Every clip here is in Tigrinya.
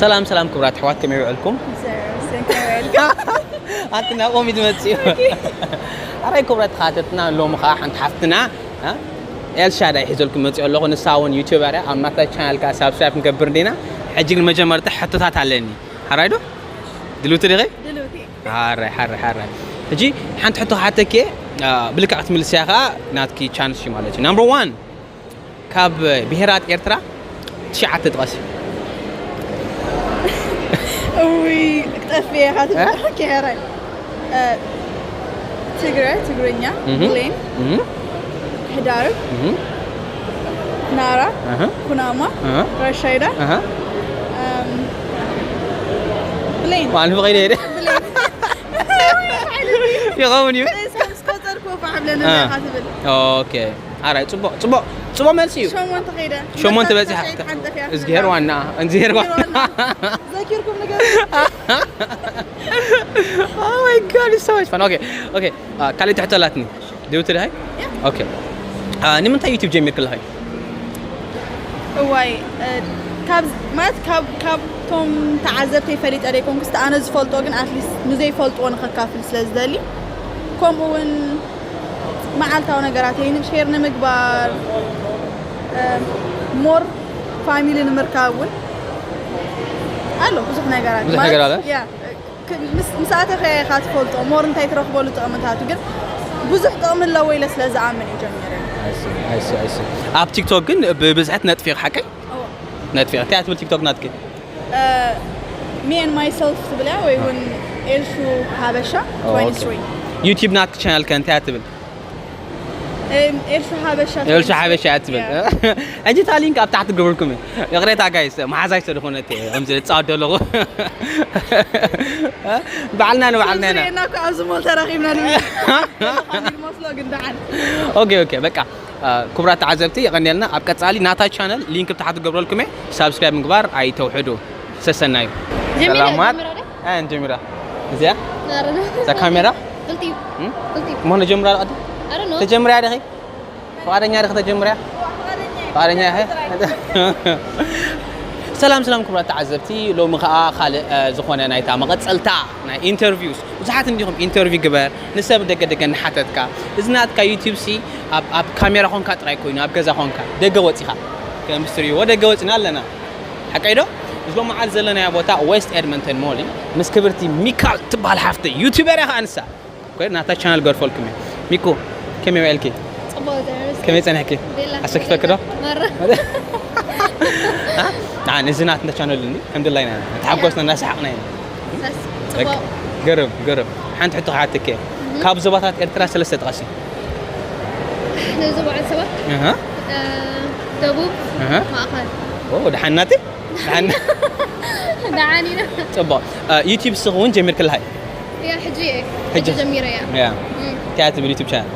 ሰላም ሰላም ክቡራት ኣሕዋት፣ ከመይ ውዕልኩም? ኣንቲ ናብኦም እዩ ዝመጽእ እዩ። ኣራይ ክቡራት ተኸታተልትና፣ ሎሚ ኸዓ ሓንቲ ሓፍትና፣ እ፣ ኤልሻዳይ ሒዘልኩም መጽእ ኣለኹ። ንሳ እውን ዩቲዩበር እያ። ኣብ ናታ ቻናል ከኣ ሳብስክራይብ ክንገብር እንዲና። ሕጂ ግን መጀመርታ ሕቶታት ኣለኒ። ሓራይ ዶ? ድልውቲ ዲኺ? ድልውቲ። ሓራይ፣ ሓራይ፣ ሓራይ። ሕጂ ሓንቲ ሕቶ ክሓተኪ እየ፣ እ፣ ብልክዕ ክትምልስያ ከኣ ናትኪ ቻንስ እዩ ማለት እዩ። ናምበር ዋን፣ ካብ ብሄራት ኤርትራ ትሽዓተ ጥቀሲ። እውይ፣ ክጠፍእ እየ፣ ካትብል። እ? ኦኬ፣ ሕራይ። እ፣ ትግረ፣ ትግርኛ፣ እህ። ብሌን፣ እህ። ሕዳር፣ እህ። ናራ፣ ኣህ። ኩናማ፣ ኣህ። ራሻይዳ፣ ኣህ። እም፣ ብሌን። ማን ፍቐይደ ሄደ? ብሌን። ይኸውን እዩ። እስከ ምስ ቆጸርኩ ፋሕ ብለኒ እ። ኢኻ ትብል። ኦኬ። ኣራይ፣ ጽቡቕ፣ ጽቡቕ፣ ጽቡቕ መልሲ እዩ። ሸሞንተ ከይደ። ሸሞንተ በጺሓ። ሓንጠፍ እያ። እዝግሄር ዋና፣ እዝግሄር ዋና። ዘኪርኩም ንገሩ። Oh my God, it's so much fun. ኦኬ፣ ኦኬ። አ፣ ካልእ ትሕቶ ኣላትኒ። ድልውቲ ዲኺ? ያ። ኦኬ። አ፣ ንምንታይ ዩቲዩብ ጀሚርኪ ኣለኺ? እዋይ፣ እ፣ ካብ፣ ማለት ካብ፣ ካብቶም ተዓዘብተይ ፈሊጠ ደይኮንኩስ፣ ኣነ ዝፈልጦ ግን ኣትሊስት ንዘይፈልጥዎ ንኸካፍል ስለ ዝደሊ፣ ከምኡ እውን መዓልታዊ ነገራተይ ሼር ንምግባር፣ እ፣ ሞር ፋሚሊ ንምርካብ እውን ኣሎ ብዙሕ ነገራት። ብዙሕ ነገር ማለት፣ ኣለ? ያ፣ ክ-፣ ምስ፣ ምስ ኣተኸ ኢኻ ትፈልጦ ሞር እንታይ ትረኽበሉ ጥቕምታቱ፣ ግን ብዙሕ ጥቕሚ ኣለዎ ኢለ ስለ ዝኣምን እዩ ጀሚረ። I see, I see, I see። ኣብ ቲክቶክ ግን ብብዝሒ ትነጥፊ ኢኺ፣ ሓቀይ? እዎ። ነጥፊ ኢኺ። እንታይ እያ ትብል ቲክቶክ ናትኪ? እ፣ me and myself ትብል እያ፣ ወይ እውን ኤልሹ ሓበሻ ኦ፣ ትዌንቲ ስሪ። ኦኬ። ዩቲዩብ ናትኪ ቻናል ከ እንታይ እያ ትብል? እም፣ ኤልሹ ሓበሻ ኤልሹ ትዌንቲ ስሪ። ሓበሻ እያ ትብል። ያ። ሕጂ እታ ሊንክ ኣብ ታሕቲ ክገብረልኩም እየ። ይቕሬታ ጋይስ፣ መሓዛይ ስለ ዝኾነት እየ ከምዚ ዝጻወት ዘለኹ። ባዕልና ንባዕልና ኢና። ሪኤና እኮ ኣብዚ ሞል ተራኺብና ንብል። ይመስሎ ግን ደሓን። ኦኬ፣ ኦኬ፣ በቃ። አ፣ ክቡራት ተዓዘብቲ፣ የቐንየልና። ኣብ ቀጻሊ ናታ ቻነል ሊንክ ብታሕቲ ክገብረልኩም እየ። ሳብስክራይብ ምግባር ኣይተውሕዱ። ሰሰናዩ። ጀሚራ፣ ሰላማት። ጀሚራ ዶ? አ፣ እንጀሚራ። እዚኣ? ኧረ ነው። እዛ ካሜራ? ፍልጢ። እም? ፍልጢ። ምሆነ ጀምራ ኣልቀዲ? ኧረ ነው። ተጀምርያ ዲኺ? ፍቓደኛ ዲኺ ተጀምርያ? ፍቓደኛ ኢኺ? ሰላም፣ ሰላም ክቡራት ተዓዘብቲ፣ ሎሚ ኸኣ ካልእ፣ እ፣ ዝኾነ ናይታ መቐጸልታ ናይ ኢንተርቪውስ፣ ብዙሓት እንዲኹም ኢንተርቪው ግበር፣ ንሰብ ደገ ደገ እናሓተትካ፣ እዚ ናትካ ዩቲዩብ ሲ ኣብ፣ ኣብ ካሜራ ኾንካ ጥራይ ኮይኑ፣ ኣብ ገዛ ኾንካ፣ ደገ ወጺኻ፣ ከም እትርእይዎ ደገ ወጺና ኣለና። ሓቀይ ዶ? እዚ ሎማዓንቲ ዘለናዮ ቦታ ዌስት ኤድመንተን ሞል እዩ። ምስ ክብርቲ ሚካል ትበሃል ሓፍተይ፣ ዩቲዩበር እያ ኸኣ ንሳ። ኮይና ናታ ቻናል ገርፈልኩም እየ። ሚኩ፣ ከመይ ውዒልኪ? ጽቡቕ፣ እግዚኣብሔር ይመስገን። ከመይ ጸኒሕኪ? ቤላ፣ ኣሰኪፈኪ ዶ? ማራ። አ? ንዓን እዚ ናትና ቻነል እንዲ፣ ከም ድላይና ኢና። ተሓጎስና፣ እናሰሓቕና ኢና። በስ፣ በቃ፣ ጽቡቕ። ግርም፣ ግርም። ሓንቲ ሕቶ ክሓተኪ እየ። እህ። ካብ ዞባታት ኤርትራ ሰለስተ ጥቀሲ። ንዞባ ዓዲ ሰባ? ኣሃ። እ፣ ደቡብ፣ ኣሃ። ማእኸል። ኦ፣ ደሓን ናተይ? ደሓን። ደሓን ኢና። ጽቡቕ። እ፣ ዩቲዩብ ስኽ እውን ጀሚርኪ ኣለኺ? ያ፣ ሕጂ እየ። ሕጂ። ሕጂ ጀሚረ እያ። ያ። እም። እንታይ እያ ትብል ዩቲዩብ ቻናል?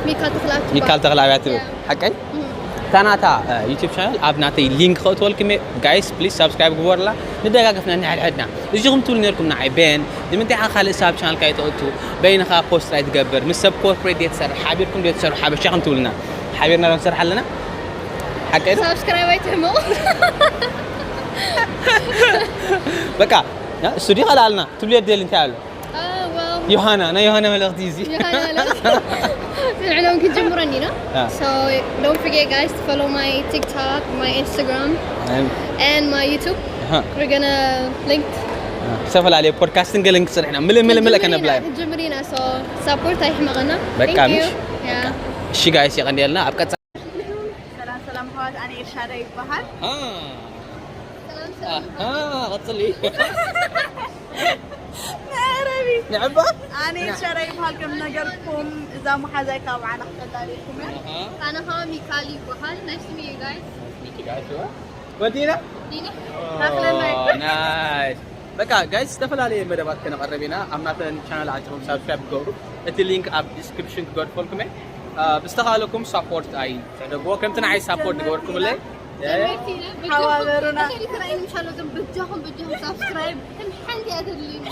ሚካል ተኽለኣብ ትበሃል። ሚካል ተኽለኣብ እያ ትብል። ያ። ሓቀይ? እም። እታ ናታ፣ እ፣ ዩቲዩብ ቻናል ኣብ ናተይ ሊንክ ከእትወልኩም እየ። ጋይስ፣ ፕሊዝ ሳብስክራይብ ግበሩላ። ንደጋገፍ ነንሕድሕድና። እዚኹም ትብሉ ነርኩም ንዓይ፣ ቤን፣ ንምንታይ ኢኻ ካልእ ሰብ ኣብ ቻናልካ ኣይተእቱ? በይንኻ ፖስት ኣይትገብር? ምስ ሰብ ኮርፖሬት ድየ ትሰርሕ? ሓቢርኩም ድየ ትሰርሑ? ሓበሻ ኢኹም ትብሉና። ሓቢርና ዶ ንሰርሕ ኣለና? ሓቀይ ዶ? ሳብስክራይብ ኣይትሕመቑ። በቃ፣ ያ፣ ስቱዲዮ ኸልኣልና። ትብልዮ ደሊ እንታይ ኣሎ? አ፣ ዋው። ዮሃና፣ ናይ ዮሃና መልእኽቲ እዩ እዚ። ዮሃና መልእኽቲ። ንዕሎም ክንጅምሮ እንዲና። አ። So, don't forget, guys, to follow my TikTok, my Instagram, And and my YouTube. ኣሃ። We're gonna link. አ፣ ዝተፈላለየ ፖድካስትን ገለን ክሰርሕ ኢና። ምልእ፣ ምልእ፣ ምልእ ክንጅምር ከነብላ ኢና፣ ኢና። ክንጅምር ኢና። So, support ኣይሕመቐና። በቃ፣ Thank you. ምሽ? ያ። በቃ። እሺ፣ ጋይስ፣ የቐንየልና። ኣብ ቀጻሊ ሰላም፣ ሰላም፣ ኣሕዋት፣ ኣነ ኤልሻዳይ ይበሃል። ኣሃ። ሰላም፣ ሰላም። ኣሃ፣ ቀጽሊ። መዕረቢ። ንዕባ? ኣነ ኤልሻዳይ ይበሃል፣ ከም ነገርኩም፣ እዛ መሓዛይ ካብ ዓና ክተላልየኩም እያ። ኣሃ። ኣነ ኸኣ ሚካል ይበሃል። Nice to meet you guys። ሚኪ ጋይስ፣ ወዲና? ዲና? ኣኽለናይ። ኦ፣ ናይስ። በቃ፣ ጋይስ፣ ዝተፈላለየ መደባት ከነቐርብ ኢና። ኣብ ናተን ቻነል ኣቲኹም ሳብስክራይብ ክገብሩ፣ እቲ ሊንክ ኣብ ዲስክሪፕሽን ክገድፈልኩም እየ። አ፣ ብዝተኻለኩም ሳፖርት ኣይትሕደግዎ። ከምቲ ንዓይ ሳፖርት ዝገበርኩምለይ። ጀመርቲ ኢና። በጃኹም፣ ሓዋበሩና። ተኸዲ ተራእዩኒ ምሻሎ፣ እዞም በጃኹም፣ በጃኹም ሳብስክራይብ ከም ሓንቲ እያ ተድልዩኒ።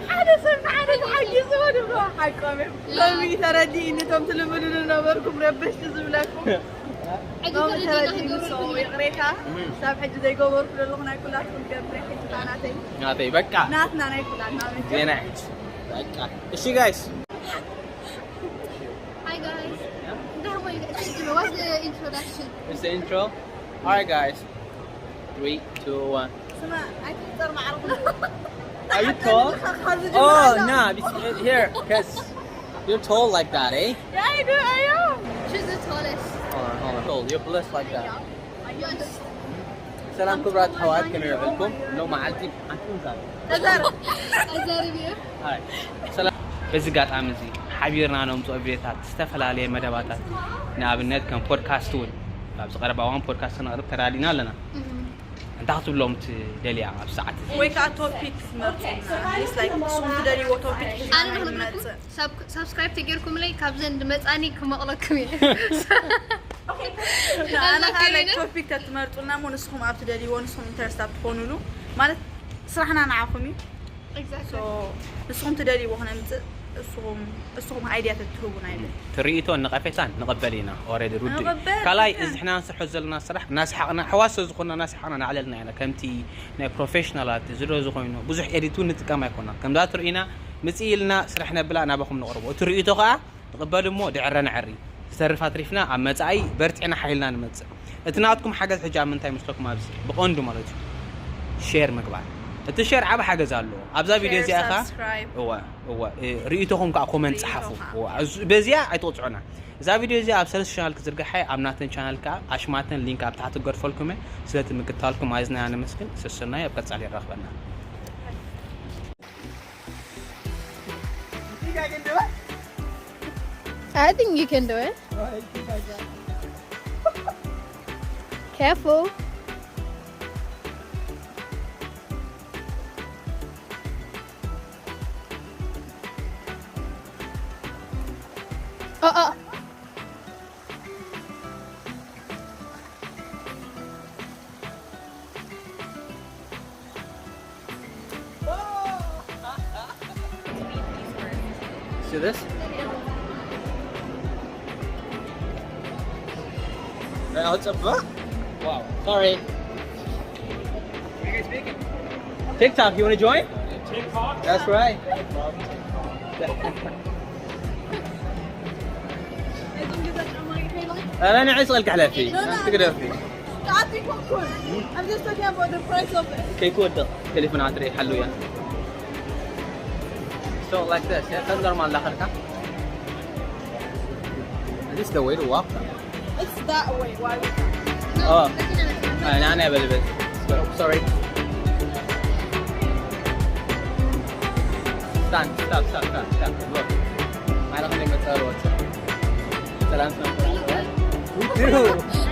ሓደ ሰብ ንሓደ ተሓጊዝዎ ድማ ሓቆም እዮም። ያ። ሎሚ ተረዲእኒ፣ እቶም ትልምኑ ዝነበርኩም ረበሽቲ ዝብለኩም። ሎሚ ተበዲሉ፣ so ይቕሬታ። ክሳብ ሕጂ ዘይገበርኩ ዘለኹ ናይ ኩላትኩም ገብረ፣ ሕጂ ናተይ። ናተይ በቃ። ናትና ናይ ኩላትና መቸም። ዜና ሕጂ በቃ። እሺ ጋይስ። Hi guys. What's the introduction? It's the intro. Alright guys. Three, two, one. ስማ፣ ኣይትፍጠር ማዕረኹም። Are you tall? Oh, no, it's here, because you're tall like that, eh? Yeah, I do, I am. She's the tallest. Hold on, hold on. Tall. You're blessed like that. Yes. ሰላም ክቡራት ኣሕዋት፣ ከመይ ውዒልኩም? ሎም መዓልቲ ሓንቲ ምዛር። ተዛረብ። ተዛረብ እዩ። ሃይ። ሰላም። በዚ ኣጋጣሚ እዚ ሓቢርና ነምፅኦ ቪድዮታት ዝተፈላለየ መደባታት፣ ንኣብነት ከም ፖድካስት እውን ኣብዚ ቀረባ እዋን ፖድካስት ክነቕርብ ተራዲና ኣለና። እንታይ ክትብሎም ትደልያ ኣብ ሰዓት እዚ? ወይ ከዓ ቶፒክ መርፁ። It's like ንስኹም ትደልይዎ ቶፒክ ሒዝና ኣነ ንመፅእ። ንኽነግረኩም፣ ሳብ-፣ ሳብስክራይብ ተጌርኩምለይ ካብዘን ድመፃኒ ክመቕለኩም እየ። ኣነ ኣላ ከዓ like ከይነ። ቶፒክ ተትመርፁልና እሞ ንስኹም ኣብ ትደልይዎ ንስኹም ኢንተረስት ኣብ ትኾኑሉ ማለት ስራሕና ንዓኹም እዩ። Exactly. So ንስኹም ትደልይዎ ክነምፅእ እስኹም እስኹም ኣይድያ ተትህቡና ኢለ። ትርኢቶን ነቐፌታን ንቐበል ኢና። ኦረዲ ሩዲ ንቐበል፣ ካልኣይ ንቐበል። እዚ ሕና ንሰርሖ ዘለና ስራሕ እናስሓቕና ኣሕዋት ስለ ዝኾንና እናስሓቕና እናዕለልና ኢና። ከምቲ ናይ ፕሮፌሽናላት እዚ ዶ ዝኾይኑ ብዙሕ ኤዲት እውን ንጥቀም ኣይኮናን። ከምዛ ትርእዩና ምፅእ ኢልና ስራሕ ነብላ ናባኹም ነቕርቦ። እቲ ርእይቶ ከዓ ንቕበል እሞ ድዕረ ነዕሪ። ዝተርፍ ኣትሪፍና ኣብ መፃኢ በርቲዕና ሓይልና ንመፅእ። እቲ ናትኩም ሓገዝ ሕጂ ኣብ ምንታይ ይመስለኩም? ኣብዚ ብቐንዱ ማለት እዩ ሼር ምግባር። እቲ ሼር ዓቢ ሓገዝ ኣለዎ። ኣብዛ ቪድዮ ሼር፣ እዚኣ ኸዓ ሳብስክራይብ። እወ፣ እወ፣ እ፣ ርእይቶኹም ከዓ ኮመንት ርእይቶ ጸሓፉ። ከዓ። እወ፣ እዚ፣ በዚኣ ኣይትቕጽዑና። እዛ ቪድዮ እዚኣ ኣብ ሰለስተ ቻናል ክዝርግሓ እየ። ኣብ ናተን ቻናል ከዓ ኣሽማተን ሊንክ ኣብ ታሕቲ ክገድፈልኩም እየ። ስለቲ ምክትታልኩም ኣዚዝና ኢና ነመስግን። ሰሰናዩ ኣብ ቀጻሊ የራኽበና። You think I can do it? I think you can do it. Oh, I think I can. Careful. Oh, oh. See this? Wow, sorry. TikTok, you wanna join? TikTok? That's right. ኣረ ንዕስ ኢልካ ሕለፊ። ትግደፊ። I'm just talking about the price of it. ከይክወድቕ ቴሌፎን ኣትሪ ሓሉ እያ። So like this, yeah, that's normal ላኸልካ። Is this the way to walk? It's that way. Why? Oh. Uh, no, no, but, but, sorry. Stand, stop, stop, stop, stop. Look. I don't think it's all what's up. ሰላም ሰላም። You too.